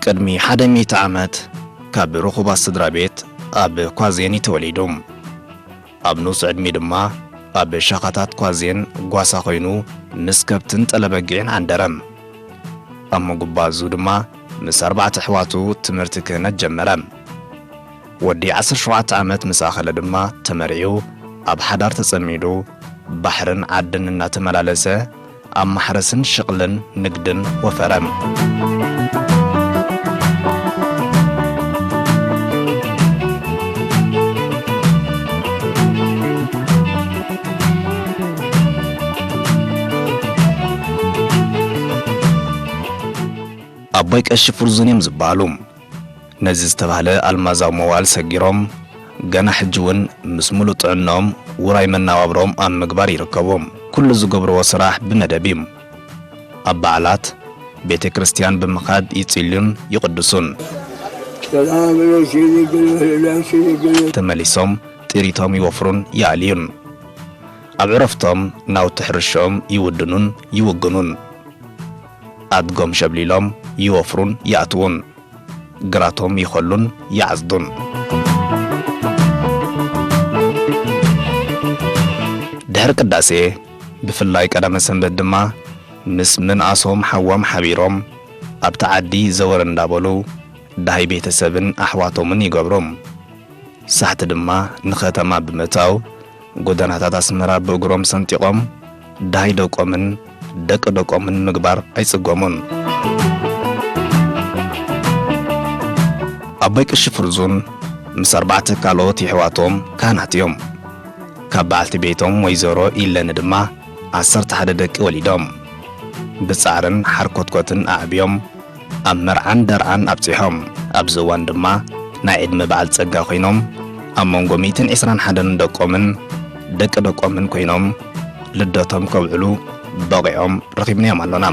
ቅድሚ ሓደ ሚእቲ ዓመት ካብ ርኹባት ስድራ ቤት ኣብ ኳዜን እዩ ተወሊዱ። ኣብ ንኡስ ዕድሚኡ ድማ ኣብ ሻኻታት ኳዜን ጓሳ ኮይኑ ምስ ከብትን ጠለበጊዕን ዓንደረ። ኣብ ምጉባዙ ድማ ምስ ኣርባዕተ ኣሕዋቱ ትምህርቲ ክህነት ጀመረ። ወዲ ዓሰርተ ሸውዓተ ዓመት ምስ ኣኸለ ድማ ተመሪዑ ኣብ ሓዳር ተጸሚዱ ባሕርን ዓድን እናተመላለሰ ኣብ ማሕረስን ሽቕልን ንግድን ወፈረ። ኣቦይ ቀሺ ፍርዙን እዮም ዝበሃሉ። ነዚ ዝተባህለ ኣልማዛዊ መዋእል ሰጊሮም፣ ገና ሕጂ እውን ምስ ምሉእ ጥዕናኦም ውራይ መነባብሮኦም ኣብ ምግባር ይርከቡ። ኩሉ ዝገብርዎ ስራሕ ብመደብ እዩ። ኣብ በዓላት ቤተ ክርስቲያን ብምኻድ ይጽልዩን ይቕድሱን። ሰላም ለኪ ድንግል ወለኪ ድንግል። ተመሊሶም ጥሪቶም ይወፍሩን ይኣልዩን። ኣብ ዕረፍቶም ናውቲ ሕርሻኦም ይውድኑን ይውግኑን። ኣድጎም ሸብሊሎም ይወፍሩን ይኣትዉን። ግራቶም ይኸሉን ይዓጽዱን። ድሕሪ ቅዳሴ፣ ብፍላይ ቀዳመ ሰንበት ድማ ምስ ምንኣሶም ሓዎም ሓቢሮም ኣብቲ ዓዲ ዘወር እንዳበሉ ዳሃይ ቤተሰብን ኣሕዋቶምን ይገብሩ። ሳሕቲ ድማ ንኸተማ ብምእታው ጎደናታት ኣስመራ ብእግሮም ሰንጢቖም ዳሃይ ደቆምን ደቂ ደቆምን ምግባር ኣይጽገሙን። ኣቦይ ቀሺ ፍርዙን ምስ ኣርባዕተ ካልኦት የሕዋቶም ካህናት እዮም። ካብ በዓልቲ ቤቶም ወይዘሮ ኢለኒ ድማ ዓሰርተ ሓደ ደቂ ወሊዶም። ብጻዕርን ሓርኮትኮትን ኣዕብዮም ኣብ መርዓን ደርዓን ኣብጺሖም። ኣብዚ እዋን ድማ ናይ ዕድመ በዓል ጸጋ ኮይኖም፣ ኣብ መንጎ ሚእትን ዕስራን ሓደን ደቆምን ደቂ ደቆምን ኮይኖም ልደቶም ከብዕሉ በቒዖም ረኺብናዮም ኣሎና።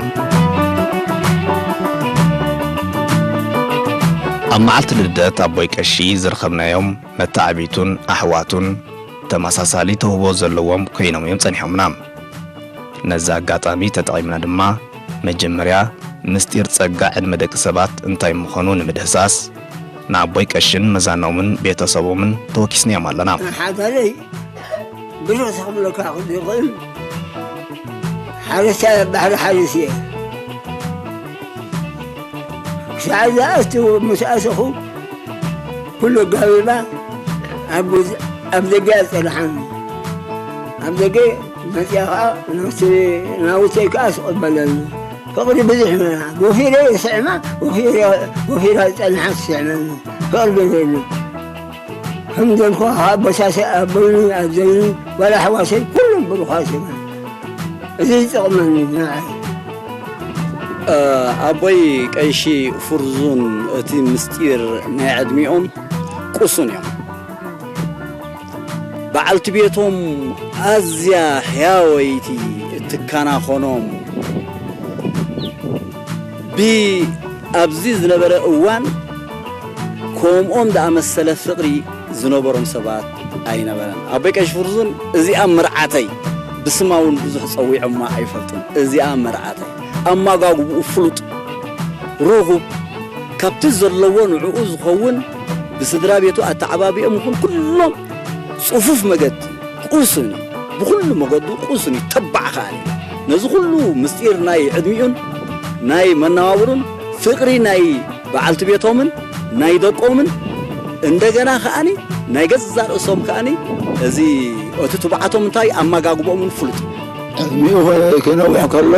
ኣብ መዓልቲ ልደት ኣቦይ ቀሺ ዝረኸብናዮም መተዓቢቱን ኣሕዋቱን ተመሳሳሊ ተውህቦ ዘለዎም ኮይኖም እዮም ጸኒሖምና። ነዚ ኣጋጣሚ ተጠቒምና ድማ፣ መጀመርያ ምስጢር ጸጋ ዕድመ ደቂ ሰባት እንታይ ምዃኑ ንምድህሳስ፣ ንኣቦይ ቀሽን መዛኖምን ቤተሰቦምን ተወኪስናዮም ኣለና። ሓዳረይ ብረሳ ክብለካ ክኽእል፣ ሓረስታይ ኣብ ባሕሪ ሓሪስ እየ። ክሳዕ ዝኣቱ፣ ምስ ኣተኹ፣ ኩሉ ኣጋቢባ ኣብ ገዝ-፣ ኣብ ደገ ኣጸንሓኒ። ኣብ ደገ መጺኣ ኸኣ ናውቲ-፣ ናውተይ ከኣ ትቕበለኒ። ፍቕሪ ብዙሕ ኢና። ወፊረ ይስዕማ፣ ወፊረ፣ ወፊራ ዝጸንሓ ትስዕመኒ። ፍቕሪ ብዙሕ እዩ። ከም ዘልኩኻ ኣቦታተይ፣ ኣቦይኒ፣ ኣደይኒ፣ ጓል ኣሕዋተይ፣ ኩሎም ብሩኻት እዮም። እዚ ይጠቕመኒ ንዓይ። እ፣ ኣቦይ ቀሺ ፍርዙን እቲ ምስጢር ናይ ዕድሚኦም ቅሱን እዮም። በዓልቲ ቤቶም ኣዝያ ሕያወይቲ ትካና ኾኖም፣ ብ-፣ ኣብዚ ዝነበረ እዋን ከምኦም ዝኣመሰለ ፍቕሪ ዝነበሮም ሰባት ኣይነበረን። ኣቦይ ቀሺ ፍርዙን እዚኣ መርዓተይ ብስማ እውን ብዙሕ ጸዊዖማ ኣይፈልጡን። እዚኣ መርዓተይ። ኣመጋግብኡ ፍሉጥ፣ ርሁብ፣ ካብቲ ዘለዎ ንዕኡ ዝኸውን ብስድራ ቤቱ ኣተዓባቢኦም ይኹን ኩሎም ጽፉፍ መገዲ ቅሱን እዩ። ብኹሉ መገዱ ቅሱን እዩ። ተባዕ ከኣ እዩ። ነዚ ኩሉ ምስጢር ናይ ዕድሚኡን ናይ መነባብሩን ፍቕሪ ናይ በዓልቲ ቤቶምን ናይ ደቆምን እንደገና ከኣኒ ናይ ገዛ ርእሶም ከኣኒ እዚ እቲ ትብዓቶም እንታይ ኣመጋግቦምን ፍሉጥ እዩ። ዕድሚኡ ክነውሕ ከሎ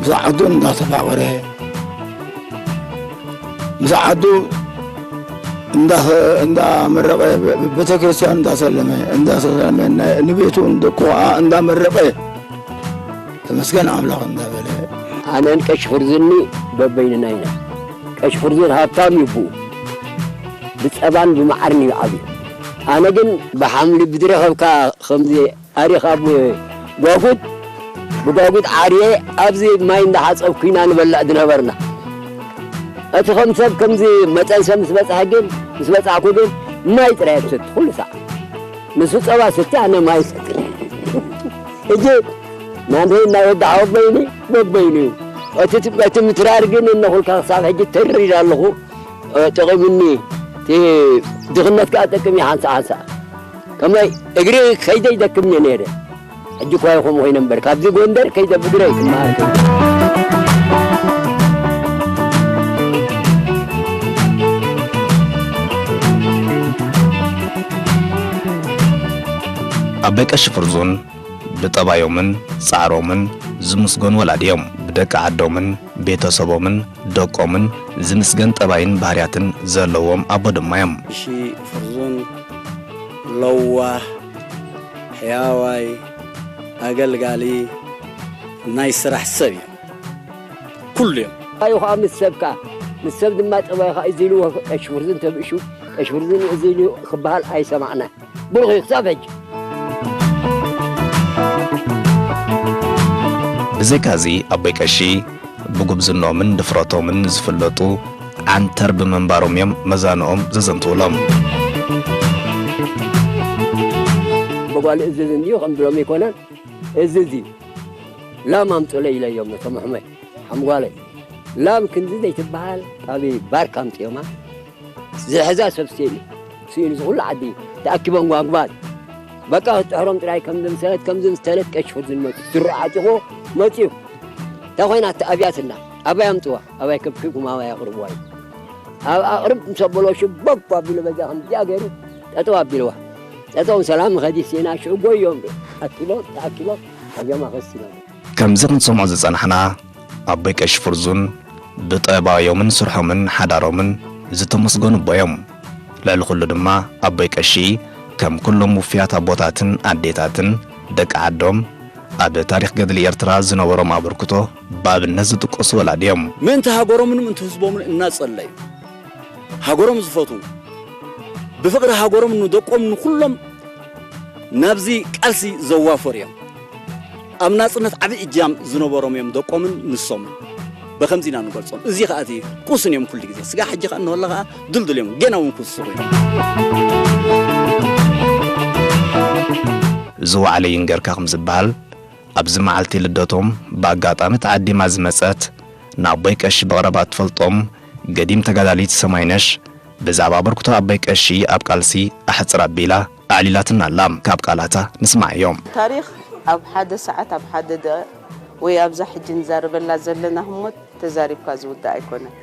ምስ ዓዱ እንዳተፋቐረ፣ ምስ ዓዱ እንዳ-፣ እንዳመረቐ፣ ቤተክርስትያን እንዳሰለመ፣ እንዳሰለመ፣ ናይ-፣ ንቤቱ ንደቁ ከዓ እንዳመረቐ፣ ተመስገን ኣምላኽ እንዳበለ። ኣነን ቀሺ ፍርዙኒ በበይንና ኢና። ቀሺ ፍርዙን ሃብታም እዩ ብኡ። ብጸባን ብመዓርን እዩ ዓብዩ። ኣነ ግን ብሓምሊ ብድረኸብካ ከምዚ ኣሪኻ ብጓጉድ፣ ብጓጉድ ዓርየ ኣብዚ ማይ እንዳሓጸብኩ ኢና ንበልዕ ዝነበርና። እቲ ከም ሰብ ከምዚ መጠን ሰብ ምስ በጽሐ ግን፣ ምስ በጻሕኩ ግን ማይ ጥራይ እሰቲ ኩሉ ሰዓት። ንሱ ጸባ ሰቲ፣ ኣነ ማይ ሰቲ። ሕጂ ናንተይ ናይ ወዲ ሓወቦይኒ በበይኑ እዩ። እቲ እቲ ምትራር ግን እነኹልካ ክሳብ ሕጂ ተሪር ኣለኹ። እ፣ ጠቒሙኒ። እቲ ድኽነት ከኣ ጠቅም እዩ ሓንሳእ ሓንሳእ። ከመይ እግሪ ከይደ ይደክም እየ ነይረ። ሕጂ እኳ ይኹም ኮይነ እምበር፣ ካብዚ ጎንደር ከይደ ብግረይ ክመሃር ከይደ። ኣቦይ ቀሺ ፍርዙን ብጠባዮምን ጻዕሮምን ዝምስገኑ ወላዲ እዮም። ብደቂ ዓዶምን ቤተሰቦምን ደቆምን ዝምስገን ጠባይን ባህርያትን ዘለዎም ኣቦ ድማ እዮም። እሺ፣ ፍርዙን ለዋህ፣ ሕያዋይ፣ ኣገልጋሊ፣ ናይ ስራሕ ሰብ እዮም። ኩሉ እዮም። ጠባዩ ኸዓ ምስ ሰብ ከኣ፣ ምስ ሰብ ድማ ጠባዩ ኸዓ እዚ ኢልዎ፣ ቀሺ ፍርዙን ተብእሹ፣ ቀሺ ፍርዙን እዚ ኢሉ ክበሃል ኣይሰማዕናን። ብሩኽ እዩ ክሳብ ሕጂ። ብዘይካዚ ኣቦይ ቀሺ ብጉብዝኖምን ድፍረቶምን ዝፍለጡ ዓንተር ብምንባሮም እዮም መዛንኦም ዘዘንትውሎም። ብጓል እዝዝ እንድዩ ከም ብሎም ኣይኮነን፣ እዝዝ እዩ። ላም ኣምጡለይ ኢለዮም ነቶም ኣሕመድ ሓምጓለይ። ላም ክንዲ ዘይትበሃል ካብ ባርካ ኣምፅኦማ። ዝሕዛ ሰብ ስኢኑ፣ ስኢኑ ዝኹሉ ዓዲ ተኣኪቦም ጓጉባል። በቃ ክትጥሕሮም ጥራይ ከም ዝምሰለት፣ ከም ዝምስተለት ቀሺ ፍርዙን መፂኡ። ስሩ ዓጢቑ መፂኡ። እንታይ ኮይና እቲ ኣብያትና? ኣባይ ኣምፅዋ፣ ኣባይ ከብኪብኩም ኣባይ ኣቕርብዋ እዩ። ኣብ ኣቕርብ ምስ ኣበሎ ሽቦብ ኣቢሉ በዛ ከምዚኣ ገይሩ ጠጠው ኣቢልዋ። ጠጠው ሰላም ኸዲ ሲና ሽዑ ጎዮም ኣኪቦም፣ ተኣኪቦም፣ ኣጆማ ኸሲሎም። ከምዚ ክንሰምዖ ዝጸናሕና፣ ኣቦይ ቀሺ ፍርዙን ብጠባዮምን ስርሖምን ሓዳሮምን ዝተመስገኑ ኣቦ እዮም። ልዕሊ ኩሉ ድማ ኣቦይ ቀሺ ከም ኩሎም ውፉያት ኣቦታትን ኣዴታትን ደቂ ዓዶም ኣብ ታሪኽ ገድሊ ኤርትራ ዝነበሮም ኣበርክቶ ብኣብነት ዝጥቀሱ ወላዲ እዮም። ምእንቲ ሃገሮምን ምእንቲ ህዝቦምን እናጸለዩ፣ ሃገሮም ዝፈትዉ፣ ብፍቕሪ ሃገሮም ንደቆም ንኹሎም ናብዚ ቃልሲ ዘዋፈሩ እዮም። ኣብ ናጽነት ዓቢ እጃም ዝነበሮም እዮም ደቆምን ንሶምን። ብኸምዚ ኢና ንገልጾም። እዚ ኸኣ እቲ ቅሱን እዮም ኩሉ ግዜ። ስጋዕ ሕጂ ኸኣ እንሆላ ኸኣ ድልዱል እዮም። ገና እውን ክውስኹ እዮም። ዝወዓለ ይንገርካ ከም ዝበሃል፣ ኣብዚ መዓልቲ ልደቶም ብኣጋጣሚ ተዓዲማ ዝመጸት ንኣቦይ ቀሺ ብቐረባ እትፈልጦም ገዲም ተጋዳሊት ሰማይነሽ ብዛዕባ ኣበርክቶ ኣቦይ ቀሺ ኣብ ቃልሲ ኣሕጽር ኣቢላ ኣዕሊላትና ኣላ። ካብ ቃላታ ንስማዓዮ። ታሪኽ ኣብ ሓደ ሰዓት፣ ኣብ ሓደ ደቂቕ ወይ ኣብዛ ሕጂ ንዛረበላ ዘለና ህሞት ተዛሪብካ ዝውዳእ ኣይኮነን።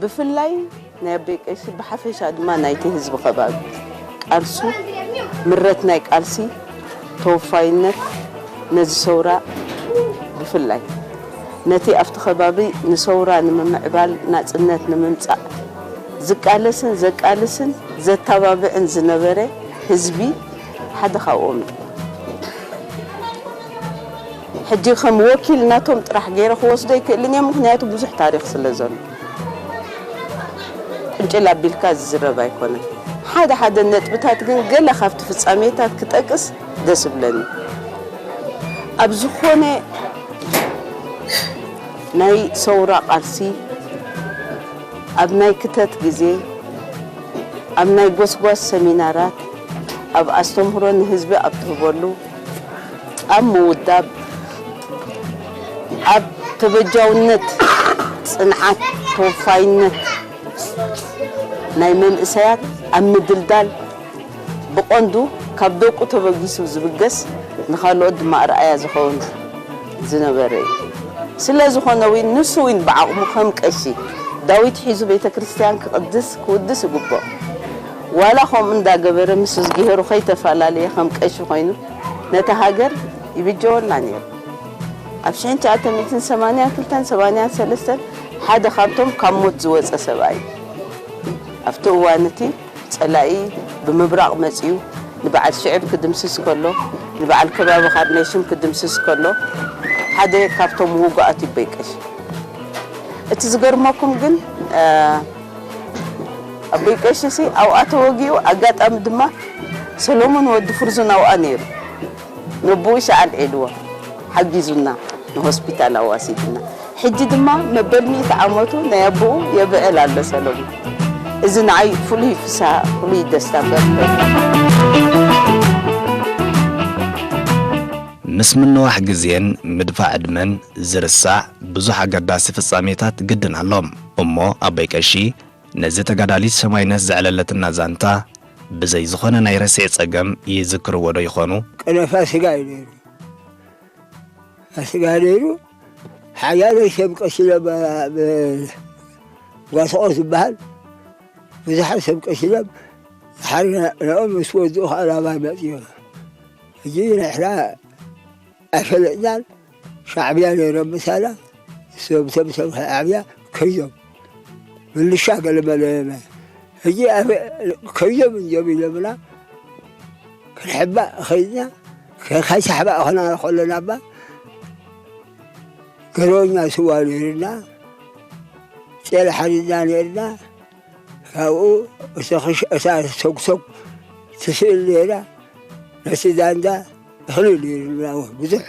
ብፍላይ ናይ ኣቦይ ቀሺ፣ ብሓፈሻ ድማ ናይቲ ህዝቢ ከባቢ ቃልሱ፣ ምረት ናይ ቃልሲ፣ ተወፋይነት ነዚ ሰውራ፣ ብፍላይ ነቲ ኣብቲ ከባቢ ንሰውራ ንምምዕባል፣ ናጽነት ንምምጻእ ዝቃለስን ዘቃልስን ዘተባብዕን ዝነበረ ህዝቢ ሓደ ካብኦም እዩ። ሕጂ ከም ወኪል ናቶም ጥራሕ ገይረ ክወስዶ ኣይክእልን እየ፣ ምኽንያቱ ብዙሕ ታሪኽ ስለ ዘሎ። ቅንጭል ኣቢልካ ዝዝረብ ኣይኮነን። ሓደ ሓደ ነጥብታት ግን ገለ ካብቲ ፍጻሜታት ክጠቅስ ደስ እብለኒ። ኣብ ዝኾነ ናይ ሰውራ ቃልሲ፣ ኣብ ናይ ክተት ግዜ፣ ኣብ ናይ ጎስጓስ ሰሚናራት፣ ኣብ ኣስተምህሮ ንህዝቢ ኣብ ትህበሉ፣ ኣብ ምውዳብ፣ ኣብ ተበጃውነት፣ ጽንዓት፣ ተወፋይነት ናይ መንእሰያት ኣብ ምድልዳል፣ ብቐንዱ ካብ ደቁ ተበጊሱ ዝብገስ፣ ንኻልኦት ድማ ኣርኣያ ዝኸውን ዝነበረ እዩ። ስለ ዝኾነ እውን ንሱ እውን ብዓቕሙ ከም ቀሺ ዳዊት ሒዙ ቤተ ክርስቲያን ክቕድስ ክውድስ ይግብኦ። ዋላ ከምኡ እንዳገበረ ምስ እዝጊሄሩ ከይተፈላለየ ከም ቀሺ ኮይኑ ነታ ሃገር ይብጀወላ ነይሩ። ኣብ ሽሕን ትሽዓተ ሚእትን ሰማንያን ክልተን ሰማንያን ሰለስተን ሓደ ካብቶም ካብ ሞት ዝወፀ ሰብኣይ እዩ። ኣብቲ እዋን እቲ ጸላኢ ብምብራቕ መጺኡ ንበዓል ሽዕብ ክድምስስ ከሎ፣ ንበዓል ከባቢ ካርኔሽን ክድምስስ ከሎ፣ ሓደ ካብቶም ውጉኣት ኣቦይ ቀሺ። እቲ ዝገርመኩም ግን፣ እ፣ ኣቦይ ቀሺ ሲ ኣብኣ ተወጊኡ፣ ኣጋጣሚ ድማ ሰሎሞን ወዲ ፍርዙን ኣብኣ ነይሩ። ነቦኡ ሻዕ ኣልዒልዎ፣ ሓጊዙና፣ ንሆስፒታል ኣዋሲዱና። ሕጂ ድማ መበል ሚእቲ ዓመቱ ናይ ኣቦኡ የብዕል ኣሎ ሰሎሞን። እዚ ንዓይ ፍሉይ ፍስሃ፣ ፍሉይ ደስታ ፈጥረኒ። ምስ ምንዋሕ ግዜን ምድፋእ ዕድመን ዝርሳዕ ብዙሕ ኣገዳሲ ፍጻሜታት ግድን ኣሎ። እሞ ኣቦይ ቀሺ ነዚ ተጋዳሊት ሰማይነት ዘዕለለትና ዛንታ ብዘይ ዝኾነ ናይ ረስዒ ጸገም ይዝክርዎ ዶ ይኾኑ? ቅነ ፋሲጋ እዩ ነይሩ። ፋሲጋ ነይሩ። ሓያሎ ሰብ ቀሲሎም፣ ብ-፣ ጓስቆ ዝበሃል ብዙሓት ሰብ ቀሲሎም፣ ሓሪ ናኦም ምስ ወድኡ ከዓ ናባይ መፅዮም። ሕጂ ንሕና ኣይፈለጥናን። ሻዕብያ ነይሮም ምሳና፣ እሶም እቶም ሰብ ሻዕብያ ከይዶም፣ ምልሻ ገለመለ። ሕጂ ኣብ-፣ ከይዶም እዮም ኢሎምና፣ ክንሕባእ ኸይድና፣ ከ-፣ ከይሳሕባእ ኸና ከለና እባ፣ ገሮኛ ስዋ ነይርና፣ ጤል ሓሪድና ነይርና። ካብኡ እተ ኽሽ-፣ እታ ሶግሶግ ትስእል ነይራ። ነቲ ዛንዛ እኽሊ ነይርና ብዙሕ።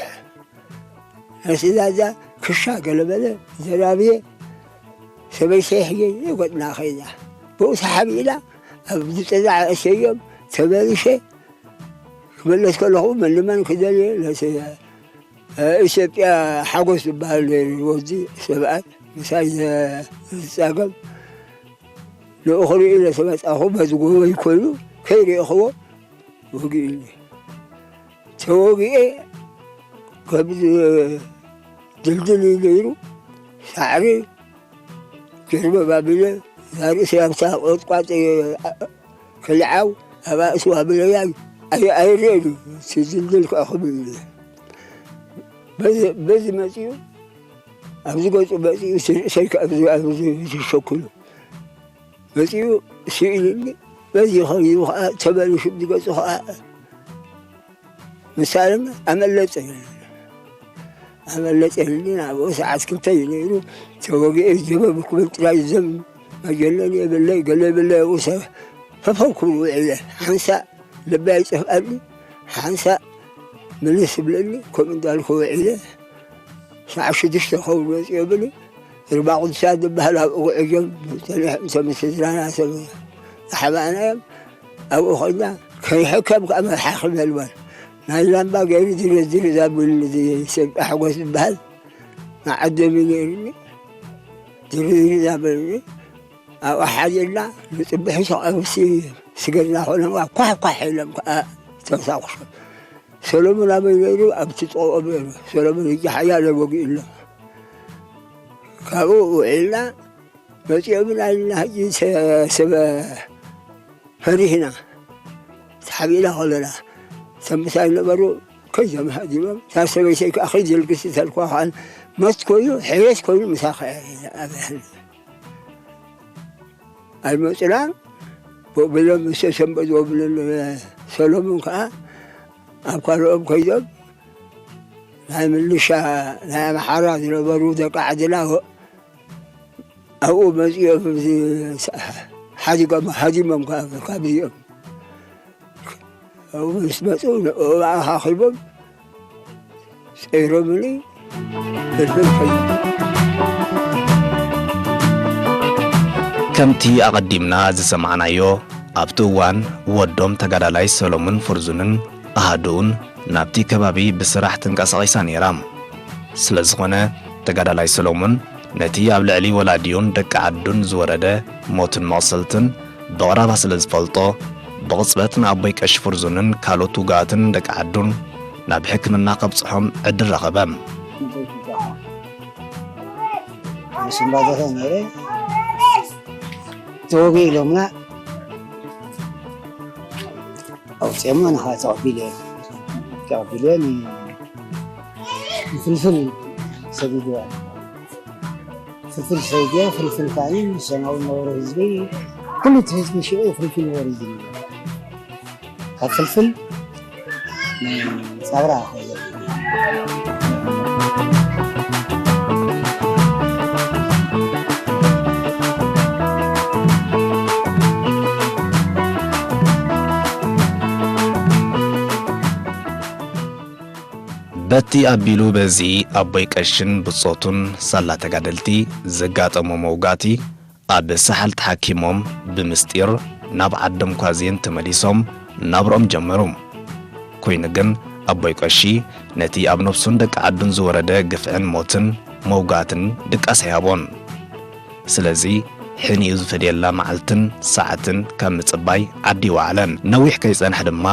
ነቲ ዛንዛ ክሻ ገለመለ ዘራብየ ሰበይተይ ሕየ ገጥና ኸይዳ። ብኡ ተሓቢእና ኣብ ዝጠዛዕ እሰዮም ተመሊሸ ክመለስ ከለኹ መንመን ክደልየ ነቲ ኢትዮጵያ ሓጎስ ዝበሃል ነይሩ ወዲ ሰብኣይ ምሳይ ዘ-፣ ዝጸገም ንኡ ክርኢ ኢለ ተመጻኹ። በዚ ጎበይ ኮይኑ ከይርእኽዎ ወጊኡኒ። ተወጊኤ ከም ዝ-፣ ድልድል እዩ ነይሩ። ሳዕሪ ጀርበብ ኣቢለ፣ እዛ ርእሲ ኣብታ ቆጥቋጥ ከልዓው፣ ኣብኣ እትው ኣቢለያ፣ ኣይ-፣ ኣይርኤን እዩ። እቲ ድልድል ክኣ ክብል ኢለ። በዚ፣ በዚ መጺኡ፣ ኣብዚ ገጹ መጺኡ፣ እቲ ርእሰይ ከኣ ኣብዚ፣ ኣብዚ ተሸኪሉ መጺኡ፣ ስኢሉኒ። በዚ ኸይዱ ኸኣ ተመሊሱ፣ ብገጹ ኸኣ ምሳሌ ኣመለጠ። ኣመለጠ። ናብኡ ሰዓት ክልተ እዩ ነይሩ። ተወጊኤ ጀበብ ክብል ጥራይ ዘም መጀለኒ የብለይ፣ ገለ የብለይ። ኣብኡ ሰብ ፈፈው ክብል ውዒለ። ሓንሳእ ልበይ ኣይጠፍኣኒ፣ ሓንሳእ ምልስ ይብለኒ። ከምኡ እንዳልኩ ውዒለ። ሰዓት ሽዱሽተ ክኸውን መጺኦ ብሊ። ርባ ቅዱሳን ዝበሃል ኣብኡ ጉዕዞም ጸኒሖም፣ እቶም ስድራና፣ እቶም ዝሓባእናዮም ኣብኡ ኮይና፣ ከይሕከም ከኣ መሓኽም የልቦን። ናይ ላምባ ገይሩ ድርድር ዛብልኒ፣ እዚ ሰብ ሓጎስ ዝበሃል መዓደሚ ነይሩኒ። ድርድር ዛብልኒ፣ ኣብኡ ሓዲርና፣ ንጽብሒ ተቐብሲ ስገድና ኮነ፣ ኳሕ ኳሕ ኢሎም ከኣ ተሳቑሶም። ሰሎሙን ኣበይ ነይሩ? ኣብቲ ጥቕኦም ነይሩ። ሰሎሙን ሕጂ ሓያለ ወጊኡ ኣሎ። ካብኡ ውዒልና መጺኦምና ኢልና ሕጂ ሰ-፣ ሰበ ፈሪህና ተሓቢእና ከለና፣ እቶም ምሳይ ነበሩ ከይዶም ሃዲሞም፣ እታ ሰበይተይ ከኣ ከይዲ ኢልክሲ ተልኳ ከኣ ሞት ኮይኑ ሕየት ኮይኑ ምሳኻ እየ ኣብያህል። ኣይመጹናን። ብኡ ቢሎም ምስ ተሰንበድዎ ብለን ሰሎሙን ከኣ ኣብ ካልኦም ከይዶም ናይ ምልሻ ናይ ኣምሓራ ዝነበሩ ደቂ ዓድና ኣብኡ መጺኦም እዚ ሓዲጎም፣ ሃዲሞም ከኣ ካብዚኦም ኣብኡ ምስ መጹ ንዕኡ ኣኻኺቦም ጸይሮምኒ። ፍልፍል ከይዱ። ከምቲ ኣቐዲምና ዝሰማዕናዮ፣ ኣብቲ እዋን ወዶም ተጋዳላይ ሰሎሙን ፍርዙንን ኣሃዱኡን ናብቲ ከባቢ ብስራሕ ትንቀሳቐሳ ነይራ። ስለ ዝኾነ፣ ተጋዳላይ ሰሎሙን ነቲ ኣብ ልዕሊ ወላዲኡን ደቂ ዓዱን ዝወረደ ሞትን መቕሰልትን ብቕረባ ስለ ዝፈልጦ፣ ብቕጽበት ንኣቦይ ቀሺ ፍርዙንን ካልኦት ውጉኣትን ደቂ ዓዱን ናብ ሕክምና ከብጽሖም ዕድል ረኸበ። ስምባታታ ነይረ ተወጊኡ ኢሎምና። ኣውፅኦምና ንኻ ተቐቢለ፣ ተቐቢለ ን-፣ ንፍልፍል ሰዲድዋ። ፍልፍል ሰዲድዋ፣ ፍልፍል ከዓኒ ሰማዊ ነበረ ህዝቢ፣ ኩሉ እቲ ህዝቢ ሽዑ ፍልፍል ነበረ ዝብል። ካብ ፍልፍል ንፃብራ ኸይደ። በቲ ኣቢሉ በዚ ኣቦይ ቀሽን ብጾቱን ሳላ ተጋደልቲ ዘጋጠሞ መውጋእቲ ኣብ ሳሕል ተሓኪሞም ብምስጢር ናብ ዓዶም ኳዜን ተመሊሶም ናብርኦም ጀመሩ። ኮይኑ ግን ኣቦይ ቀሺ ነቲ ኣብ ነብሱን ደቂ ዓዱን ዝወረደ ግፍዕን ሞትን መውጋትን ድቃስ ኣይሃቦን። ስለዚ ሕኒኡ ዝፈድየላ መዓልትን ሰዓትን ካብ ምጽባይ ዓዲ ይወዓለን። ነዊሕ ከይጸንሐ ድማ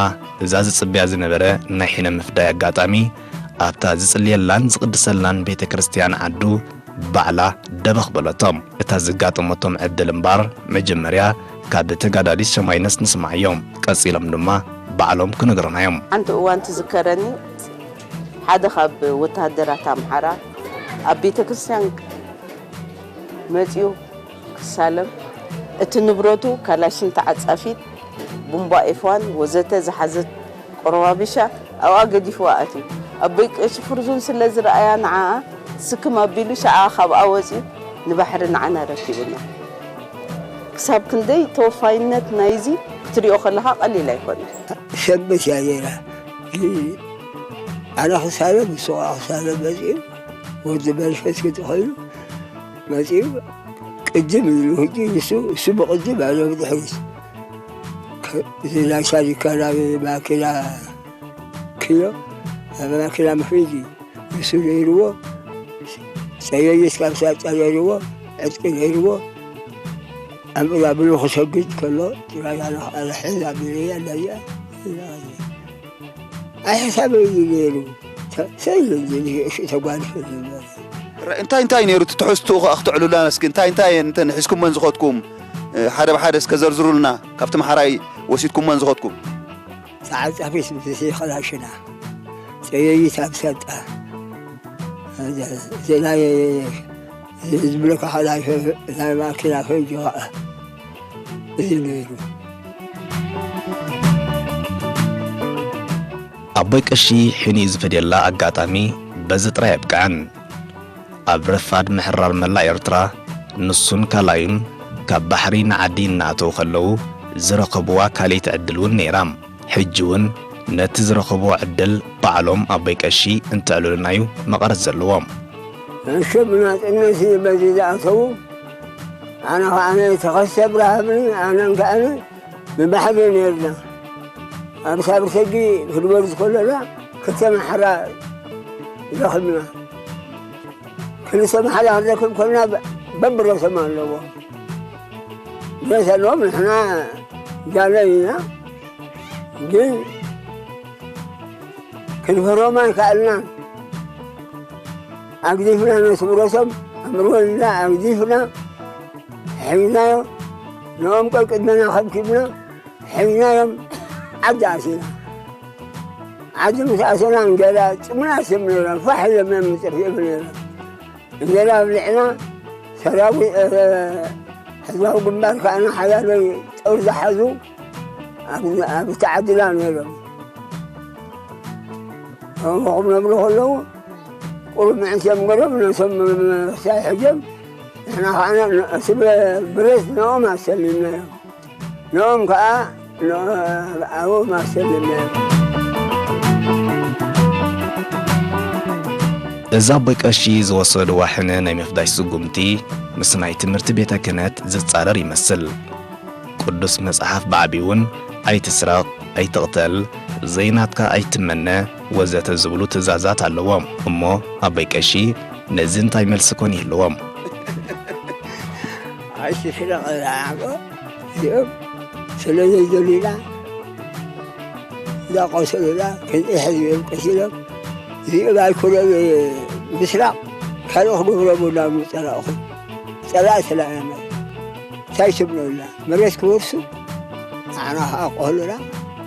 እዛ ዝጽብያ ዝነበረ ናይ ሕነ ምፍዳይ ኣጋጣሚ ኣብታ ዝጽልየላን ዝቕድሰላን ቤተ ክርስቲያን ዓዱ ባዕላ ደበኽ በለቶም። እታ ዘጋጠመቶም ዕድል እምባር መጀመርያ ካብ ተጋዳሊት ሸማይነስ ንስማዓዮም። ቀጺሎም ድማ ባዕሎም ክነግሩና እዮም። ሓንቲ እዋን ትዝከረኒ፣ ሓደ ካብ ወተሃደራት ኣምሓራ ኣብ ቤተ ክርስቲያን መጺኡ ክሳለም፣ እቲ ንብረቱ ካላሽን ተዓጻፊት፣ ቡምባ ኤፍዋን ወዘተ ዝሓዘት ቆረባብሻ ኣብኣ ገዲፍዋ ኣትዩ። ኣቦይ ቀሺ ፍርዙን ስለ ዝረኣያ ንዓኣ ስክም ኣቢሉ ሸዓ ካብኣ ወጺኡ ንባሕሪ ንዓና ረኪቡና። ክሳብ ክንደይ ተወፋይነት ናይዚ ክትሪኦ ከለኻ ቀሊል ኣይኮነን። ሰንበት እያ ነይራ። ኣነ ክሳለ ንሱ ከዓ ክሳለ መፂኡ፣ ወዲ መንፈስ ክትኾይኑ መፂኡ። ቅድም ኢሉ ህጂ ንሱ፣ እሱ ብቕድም ኣነ ብድሕሪት። ከ-፣ እዚ ናይ ሻሪካ ናብ ማኪና ኪሎ፣ ኣብ ማኪና ምኽሪጅ ንሱ ነይርዎ፣ ጸየይስ ካብ ሳጫ ነይርዎ፣ ዕጥቂ ነይርዎ። ኣምራ ብሉ ክሰግድ ከሎ፣ ጥራይ ኣነ፣ ኣነ ሕዝ ኣቢለያ፣ እንዳዚኣ፣ ኣይሕሳበይ እዩ ነይሩ። ተ-፣ ሰይ፣ ንእሽቶ ጓል ነበረ። ረ-፣ እንታይ እንታይ ነይሩ እቲ ትሕዝትኡ ከኣ ክትዕሉልና እስኪ፣ እንታይ እንታይ እንተን ሒዝኩመን ዝኸድኩም፣ እ፣ ሓደ ብሓደ እስከ ዘርዝሩልና፣ ካብቲ መሓራይ ወሲድኩመን ዝኸድኩም? ተዓጻፊት ምስ ከላሽና፣ ጸየይት ኣብ ሰጣ፣ እዚ ናይ፣ እዚ ዝብለካ ናይ ፈ-፣ ናይ ማኪና ፈንጂ ከኣ እዚ ነይሩ። ኣቦይ ቀሺ ሕኒኡ ዝፈድየላ ኣጋጣሚ በዚ ጥራይ ኣብቅዐን። ኣብ ረፋድ ምሕራር መላእ ኤርትራ፣ ንሱን ካላዩን ካብ ባሕሪ ንዓዲ እናኣተዉ ከለዉ ዝረኸብዋ ካልኣይቲ ዕድል እውን ነይራ። ሕጂ እውን ነቲ ዝረኸብዎ ዕድል ባዕሎም ኣቦይ ቀሺ እንተዕልሉና እዩ መቐረት ዘለዎም። እሺ፣ ብናጽነት እዩ በዚ ዝኣተዉ። ኣነ ኸዓ ተኸስተ ብርሃብኒ፣ ኣነን ከኣኒ ብባሕሪ ነይርና። ኣብ ሳብርሰጊ ክድበር ዝኮለና ክልተ ማሕራ ረኽብና። ክልተ ማሕራ ክንረክብ ኮልና በ-፣ በብረሰም ኣለዎ። ብረሰ ኣለዎም፣ ንሕና ጃለ ኢና። ግን ክንፈሮም ኣይከኣልናን። ኣግዲፍና ነቲ ብረሰም ኣምርወልና ኣግዲፍና ሒዝናዮ። ንኦም ቀቅድመና ከብኪብና ሒዝናዮም ዓዲ ኣቲና። ዓዲ ምስ ኣተና እንጀራ ጽምና ስም ነይሮም፣ ፋሕ ኢሎም እዮም ዝጠፍእም ነይሮም። እንጀራ ኣብሊዕና፣ ሰራዊት፣ እ፣ ህዝባዊ ግንባር ከኣ ሓያለይ ጦር ዝሓዙ ኣብ፣ ኣብ ተዓድላ ነይሮም። እሞ ክነብሩ ከለዉ፣ ቁሩብ ምዕንት እዮም ገሮም፣ ነቶም መሳይ ሕጆም፣ ንሕና ከኣ ን-፣ እቲ ብ-፣ ብረት ንኦም ኣሰሊምናዮም። ንኦም ከኣ ን-፣ ኣብኦም ኣሰሊምናዮም። እዚ ኣቦይ ቀሺ ዝወሰድዋ ሕነ ናይ ምፍዳይ ስጉምቲ ምስ ናይ ትምህርቲ ቤተ ክህነት ዝጻረር ይመስል። ቅዱስ መጽሓፍ ብዓቢኡ እውን "ኣይትስረቕ፣ ኣይትቕተል፣ ዘይናትካ ኣይትመነ" ወዘተ ዝብሉ ትእዛዛት ኣለዎም። እሞ ኣቦይ ቀሺ ነዚ እንታይ መልሲ ኮን ይህልዎም? ኣይትስረቕ ዝለዓቖ እዚኦም ስለ ዘይደልዩና፣ እንዳቆሰሉና ክንጽሕ እዮም ቀሲሎም። እዚኦም ኣይኮነን ምስራቕ፣ ካልእ ክገብሮም እንዳበሉ ጸላእኹም። ጸላእ ስለ ኣየመ እንታይ ትብሉና? መሬት ክወርሱ ንዓና ኸዓ ክቆህሉና፣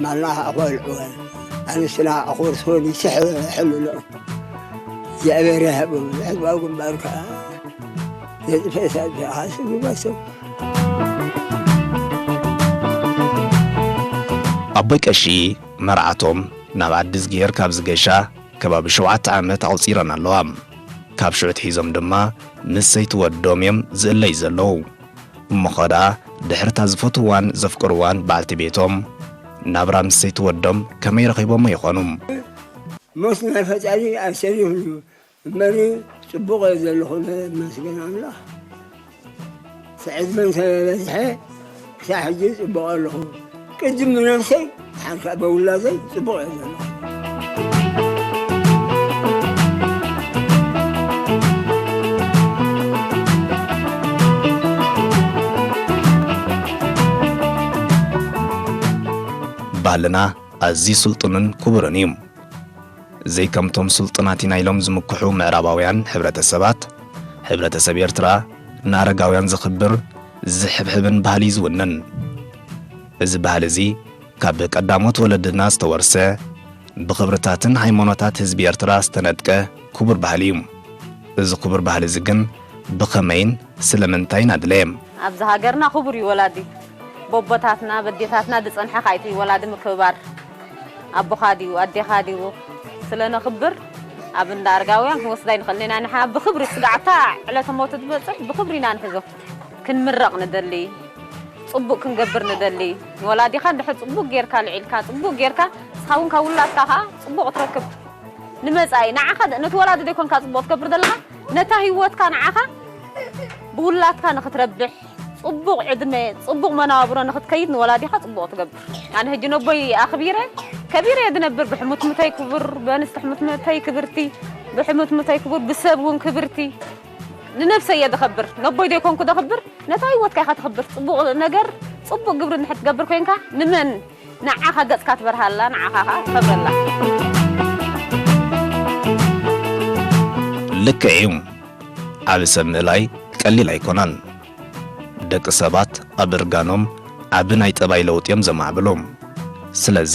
ማልና ኸዓ ክበልዕወን። ኣንስትና ኸዓ ክወርስወን ይስሕልሎም። እግዚኣብሔር ይሃቦም። ህዝባዊ ግንባር ከኣ የጥፍእ እሳት ከኣ ስግባቶም። ኣቦይ ቀሺ መርዓቶም ናብ ኣዲዝጊሄር ካብ ዝገሻ ከባቢ ሸውዓተ ዓመት ኣቑጺረን ኣለዋ። ካብ ሽዑ ኣትሒዞም ድማ ምስ ሰይቲ ወዶም እዮም ዝእለዩ ዘለዉ። እሞ ኸኣ ድሕሪ እታ ዝፈትውዋን ዘፍቅርዋን በዓልቲ ቤቶም፣ ናብራ ምስ ሰይቲ ወዶም ከመይ ረኺቦሞ ይኾኑ? ሞት ናይ ፈጣሪ ኣይተሪፍን እዩ። እምበሪ ጽቡቕ እየ ዘለኹ፣ ነመስግን ኣምላኽ። እቲ ዕድመ እንተበዝሐ፣ ክሳዕ ሕጂ ጽቡቕ ኣለኹ። ቅድም ንነብሰይ፣ ድሓር ከኣ በውላደይ ጽቡቕ እየ ዘለኹ። ባህልና ኣዝዩ ስልጡንን ክቡርን እዩ። ዘይከምቶም ስልጡናት ኢና ኢሎም ዝምክሑ ምዕራባውያን ሕብረተሰባት፣ ሕብረተሰብ ኤርትራ ንኣረጋውያን ዘኽብር፣ ዝሕብሕብን ባህሊ እዩ ዝውንን። እዚ ባህሊ እዚ ካብ ቀዳሞት ወለድና ዝተወርሰ፣ ብኽብርታትን ሃይማኖታት ህዝቢ ኤርትራ ዝተነጥቀ ክቡር ባህሊ እዩ። እዚ ክቡር ባህሊ እዚ ግን ብኸመይን ስለምንታይን ኣድለየ? ኣብዚ ሃገርና ክቡር እዩ ወላዲ። በቦታትና፣ በዴታትና ዝጸንሐ ኸኣ እዩ ወላዲ ምክብባር። ኣቦኻ ድዩ፣ ኣዴኻ ድዩ፣ ስለ ነኽብር ኣብ እንዳ ኣረጋውያን ክንወስዳ ኣይንኽእልን ኢና። ንሕና ብኽብሪ ስጋዕ እታ ዕለተ ሞቱ ትበጽሕ ብኽብሪ ኢና ንሕዞ። ክንምረቕ ንደሊ፣ ጽቡቕ ክንገብር ንደሊ። ንወላዲኻ እንድሕር ጽቡቕ ጌርካ ልዒልካ፣ ጽቡቕ ጌርካ፣ ንስኻ እውን ካብ ውላድካ ኸኣ ጽቡቕ ትረክብ። ንመጻኢ ንዓኻ ድ-፣ ነቲ ወላዲ ዘይኮንካ ጽቡቕ ትገብር ዘለኻ፣ ነታ ህይወትካ ንዓኻ ብውላድካ ንኽትረብሕ፣ ጽቡቕ ዕድመ፣ ጽቡቕ መነባብሮ ንኽትከይድ ንወላዲኻ ጽቡቕ ትገብር። ኣነ ሕጂ ነቦይ ኣኽቢረ፣ ከቢረ እየ ዝነብር። ብሕሙትሙተይ ክቡር፣ በንስቲ ሕሙትሙተይ ክብርቲ፣ ብሕሙትሙተይ ክቡር፣ ብሰብ እውን ክብርቲ። ንነብሰይ እየ ዘኸብር። ነቦይ ዘይኮንኩ ዘኽብር፣ ነታ ህይወትካ ኢኻ ተኽብር። ጽቡቕ ነገር፣ ጽቡቕ ግብሪ እንድሕር ትገብር ኮይንካ፣ ንመን? ንዓኻ ገጽካ ትበርሃላ፣ ንዓኻ ኸኣ ትኸብረላ። ልክዕ እዩ። ዓቢ ሰብ ምእላይ ቀሊል ኣይኮነን። ደቂ ሰባት ኣብ እርጋኖም ዓቢ ናይ ጠባይ ለውጢ እዮም ዘማዕብሉ። ስለዚ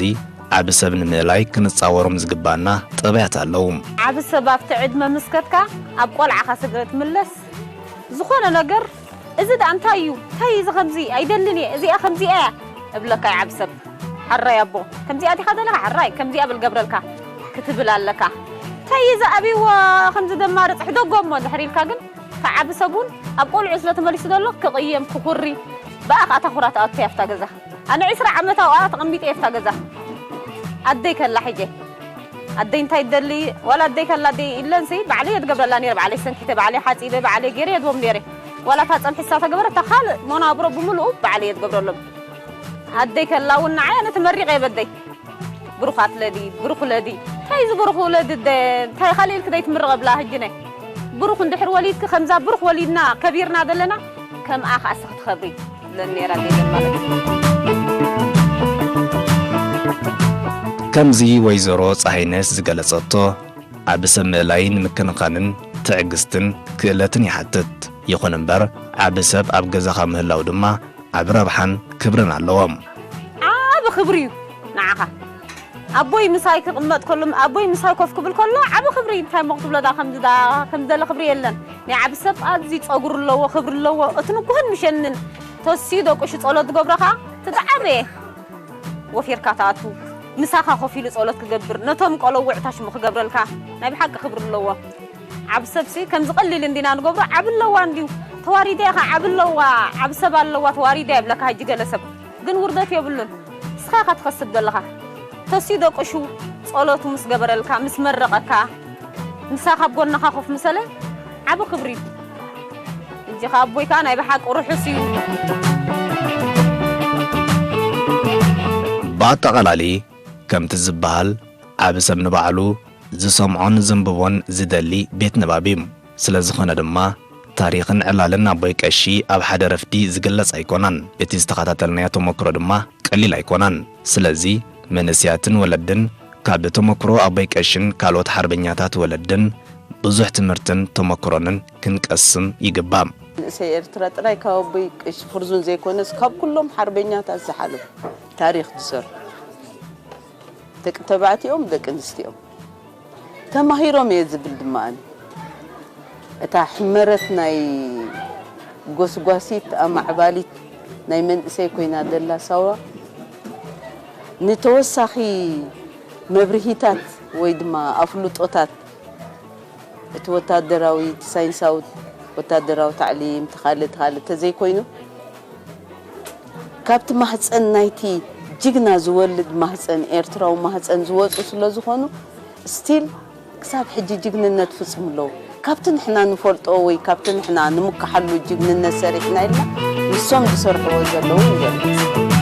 ዓቢ ሰብ ንምእላይ ክንጻወሮም ዝግባና ጠባያት ኣለዉ። ዓቢ ሰብ ኣብቲ ዕድመ ምስ ከድካ ኣብ ቆልዓኻ ስለ ትምለስ፣ ዝኾነ ነገር፣ "እዚ ደኣ እንታይ እዩ? እንታይ እዩ እዚ ከምዚ? ኣይደልን እየ፣ እዚኣ ከምዚኣ እያ" እብለካ እዩ ዓቢ ሰብ። "ሕራይ ኣቦ፣ ከምዚኣ ዲኻ ዘለኻ? ሕራይ፣ ከምዚኣ ብል ገብረልካ" ክትብል ኣለካ። "እንታይ እዩ እዚ ኣብይዎ ከምዚ ደማርጽ? ሕደጎ እሞ" እንድሕር ኢልካ ግን፣ እቲ ዓቢ ሰብ እውን ኣብ ቆልዑ ስለ ተመሊሱ ዘሎ ክቕየም፣ ክኹሪ፣ ብኣ ከኣ እታ ኩራ ትኣቱ እያ ኣብታ ገዛ። ኣነ ዕስራ ዓመት ኣብኣ ተቐሚጠ እየ ኣብታ ገዛ። ኣደይ ከላ ሕጀ። ኣደይ እንታይ ትደሊ? ዋላ ኣደይ ከላ ኣደይ ኢለንሲ ባዕለይ እየ ዝገብረላ ነይረ። ባዕለይ ሰንኪተ፣ ባዕለይ ሓጺበ፣ ባዕለይ ገይረ እየ ዝቦም ነይረ። ዋላ እታ ጸብሒ እሳ ተገበረት፣ እታ ካልእ መናብሮ ብምልኡ ባዕለይ እየ ዝገብረሎም። ኣደይ ከላ እውን ንዓይ ኣነ ተመሪቐ እየ በደይ። ብሩኻት ለዲ፣ ብሩኽ ለዲ። እንታይ እዚ ብሩኽ ውለዲ ደ-፣ እንታይ ካልእ ኢልክ ዘይትምርቐ ብላ ህጅነ። ብሩኽ እንድሕር ወሊድኪ፣ ከምዛ ብሩኽ ወሊድና ከቢርና ዘለና፣ ከምኣ ከኣ እስኺ ትኸብሪ። ብለን ነይራ ዜደን ማለት እዩ። ከምዚ ወይዘሮ ጸሃይነሽ ዝገለጸቶ፣ ዓቢ ሰብ ምእላይ ንምክንኻንን ትዕግስትን ክእለትን ይሓትት። ይኹን እምበር፣ ዓቢ ሰብ ኣብ ገዛኻ ምህላው ድማ ዓቢ ረብሓን ክብርን ኣለዎ። ዓቢ ክብሪ እዩ ንዓኻ። ኣቦይ ምሳይ ክቕመጥ ከሎ፣ ኣቦይ ምሳይ ኮፍ ክብል ከሎ ዓቢ ክብሪ፣ እንታይ እሞ ክትብሎ፣ ዳ ከምዚ ዳ ከምዚ ዘለ ክብሪ የለን። ናይ ዓቢ ሰብ ኣዝዩ ጸጉሪ ኣለዎ፣ ክብሪ ኣለዎ። እቲ ንጉህን ምሸንን ተሲኡ ደቁሹ ጸሎት ዝገብሮ ኸኣ እቲ ዝዓበየ ወፊርካ ትኣቱ። ምሳኻ ኮፍ ኢሉ ጸሎት ክገብር፣ ነቶም ቆለውዕ ታሽሙ ክገብረልካ ናይ ብሓቂ ክብሪ ኣለዎ። ዓቢ ሰብሲ ከምዚ ቀሊል እንዲና ንገብሮ፣ ዓቢ ኣለዋ እንድዩ። ተዋሪደ ኢኻ፣ ዓቢ ኣለዋ፣ ዓቢ ሰብ ኣለዋ፣ ተዋሪደ ይብለካ ሕጂ ገለ ሰብ። ግን ውርደት የብሉን። ንስኻ ኢኻ ትኸስብ ዘለኻ። ተሲኡ ደቁሹ ጸሎቱ ምስ ገበረልካ፣ ምስ መረቐካ፣ ምሳኻ ኣብ ጎንኻ ኮፍ ምሰለ፣ ዓቢ ክብሪ እዩ። ሕጂ ኸኣ ኣቦይ ከኣ ናይ ብሓቂ ርሑስ እዩ። ብኣጠቓላሊ፣ ከምቲ ዝበሃል፣ ዓቢ ሰብ ንባዕሉ ዝሰምዖን ዘንብቦን ዝደሊ ቤት ንባብ እዩ። ስለ ዝኾነ ድማ፣ ታሪኽን ዕላልን ኣቦይ ቀሺ ኣብ ሓደ ረፍዲ ዝግለጽ ኣይኮነን። እቲ ዝተኸታተልናዮ ተመክሮ ድማ ቀሊል ኣይኮነን። ስለዚ፣ መንእሰያትን ወለድን ካብ ተመክሮ ኣቦይ ቀሽን ካልኦት ሓርበኛታት ወለድን ብዙሕ ትምህርትን ተመክሮንን ክንቀስም ይግባእ። መንእሰይ ኤርትራ ጥራይ ካብ ኣቦይ ቀሺ ፍርዙን ዘይኮነስ፣ ካብ ኩሎም ሓርበኛታት ዝሓለፉ ታሪኽ ዝሰርሑ ደቂ ተባዕትኦም፣ ደቂ ኣንስትዮኦም ተማሂሮም እየ ዝብል ድማ ኣነ። እታ ሕመረት ናይ ጎስጓሲት ኣማዕባሊት ናይ መንእሰይ ኮይና ዘላ ሳዋ፣ ንተወሳኺ መብርሂታት ወይ ድማ ኣፍልጦታት፣ እቲ ወታደራዊ፣ እቲ ሳይንሳዊ ወታደራዊ ታዕሊም፣ እቲ ካልእ፣ እቲ ካልእ እንተዘይኮይኑ፣ ካብቲ ማህፀን ናይቲ ጅግና ዝወልድ ማህፀን፣ ኤርትራዊ ማህፀን ዝወፁ ስለ ዝኾኑ፣ ስቲል ክሳብ ሕጂ ጅግንነት ፍፁም ኣለዉ። ካብቲ ንሕና ንፈልጦ ወይ ካብቲ ንሕና ንምከሓሉ ጅግንነት ሰሪሕና ኢልና፣ ንሶም ዝሰርሕዎ ዘለዉ ንገልፅ።